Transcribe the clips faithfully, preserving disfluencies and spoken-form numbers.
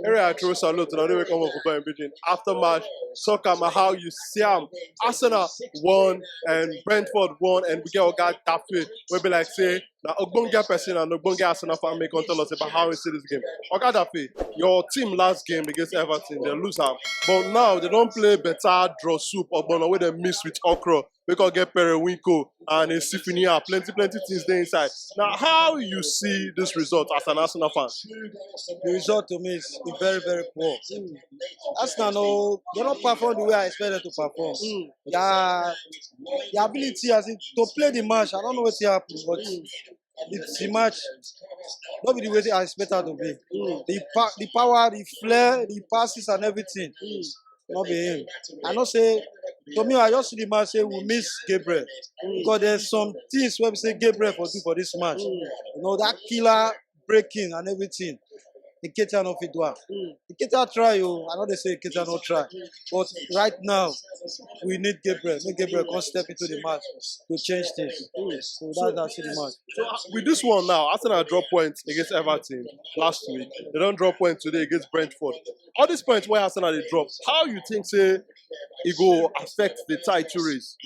Area I throw salute to the way come up for Bayern Beijing. After match, talk about how you see am. Arsenal won and Brentford won, and we get Oga Dafe. We be like say na ogbonge person and ogbonge Arsenal fan make come tell us about how he see this game. Oga Dafe, your team last game against Everton, they lose am, but now they don't play better draw soup or bono wey dem mix with okra. We can get Periwinkle and Insifinia. Plenty, plenty things there inside. Now, how you see this result as an Arsenal fan? The result to me is very, very poor. Arsenal no, they don't perform the way I expect them to perform. Yeah, the ability as in to play the match, I don't know what happened, but it's the match. Not be the way I expect her to be. The pa- the power, the flair, the passes and everything. Not be him. I know say to me, I just see the match say we miss Gabriel because there's some things where we say Gabriel for do for this match. You know that killer breaking and everything. Nketiah no fit do am. Nketiah try o, I no dey say Nketiah no try, but right now we need Gabriel. Make Gabriel come step into the match to change things. So that's how I see the match. So uh, with this one now, Arsenal drop points against Everton last week. They don't drop points today against Brentford. All these points where Arsenal they drop, how you think say it go affect the title race?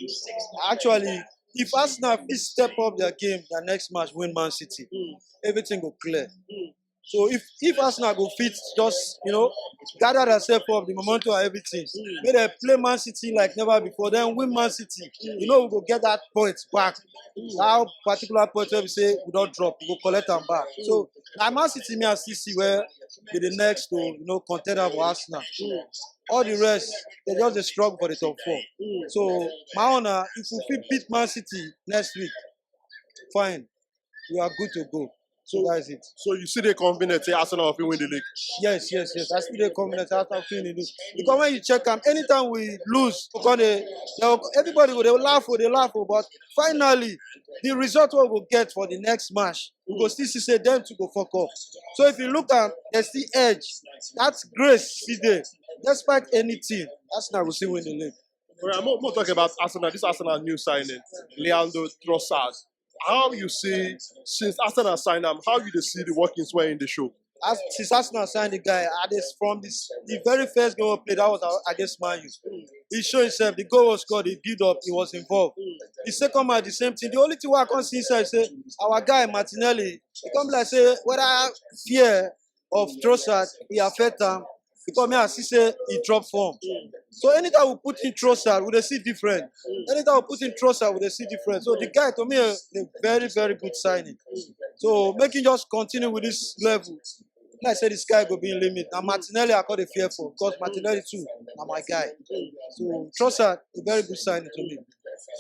Actually, if Arsenal fit step up their game, their next match win Man City, everything go clear. So if if Arsenal go fit just you know gather themselves up, the momentum and everything, make dem play Man City like never before, then win Man City, you know we go get that point back. That particular point where we say we don drop, we go collect am back. So na Man City me I still see where be the next to you know contender for Arsenal. All the rest they just dey struggle for the top four. So my own na if we fit beat Man City next week, fine, we are good to go. So that's it. So you see the confidence say Arsenal will win the league? Yes, yes, yes. I still dey confident after playing in this. Because when you check am, anytime we lose, we gonna they will- everybody go they will laugh, oh, they laugh, oh, but finally the result we go get for the next match, we go still see say them to go fuck up. So if you look at the still edge, that's grace still there. Despite anything, Arsenal will still win the league. All right, I'm more talking about Arsenal. This Arsenal new signing, Leandro Trossard. How you see since Arsenal sign him, how you dey see the workings were in the show? As since Arsenal signed the guy, at this from this the very first game we played that was our- against Man U. He showed himself. The goal was scored. He built up. He was involved. The second match, the same thing. The only thing we I can see inside say our guy Martinelli. He come like say whether fear of Trossard he affect him because me I see say he drop form. So anytime we put in Trossard, we dey see different. Anytime we put in Trossard, we dey see different. So the guy to me is a very very good signing. So make him just continue with this level. Like I said, this guy go be in limit. Now Martinelli, I call the fear for because Martinelli too, na my guy. So Trossard, a very good signing to me.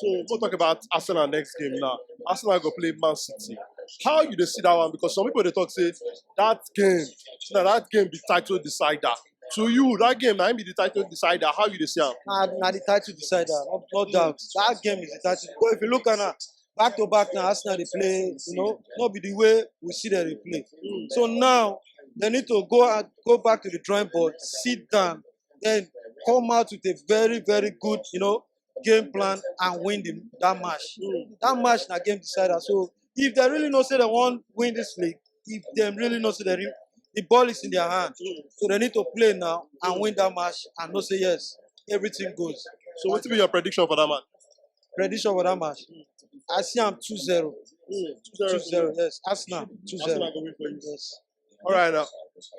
So we'll talk about Arsenal next game now. Arsenal go play Man City. How you dey see that one? Because some people they talk say that game, now that game be title decider. To you, that game now be the title decider. How you dey see am? Na na the title decider, no, no doubt. That game is the title. But if you look at now, back to back now, Arsenal dey play, you know, not be the way we see them dey play. So now they need to go out, go back to the drawing board, sit down, then come out with a very very good, you know, game plan and win the, that match. That match na game decider. So if they really know say they wan win this league, if dem really know say they re- the ball is in their hand, so they need to play now and win that match and know say yes, everything goes. So what will be your prediction for that match? Prediction for that match, I see am two zero. Two zero, yes. Arsenal two zero. Arsenal go win for you. Yes. All right now.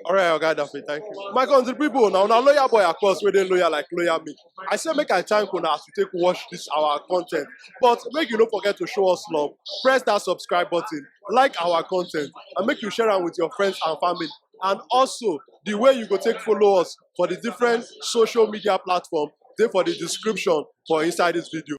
All right, Oga Dafe, thank you. My country people, now now loyal boy, of course, where they loyal like loyal me. I say make I thank you now as you take watch this our content. But make you don't forget to show us love. Press that subscribe button, like our content, and make you share am with your friends and family. And also, the way you go take follow us for the different social media platform, they for the description for inside this video.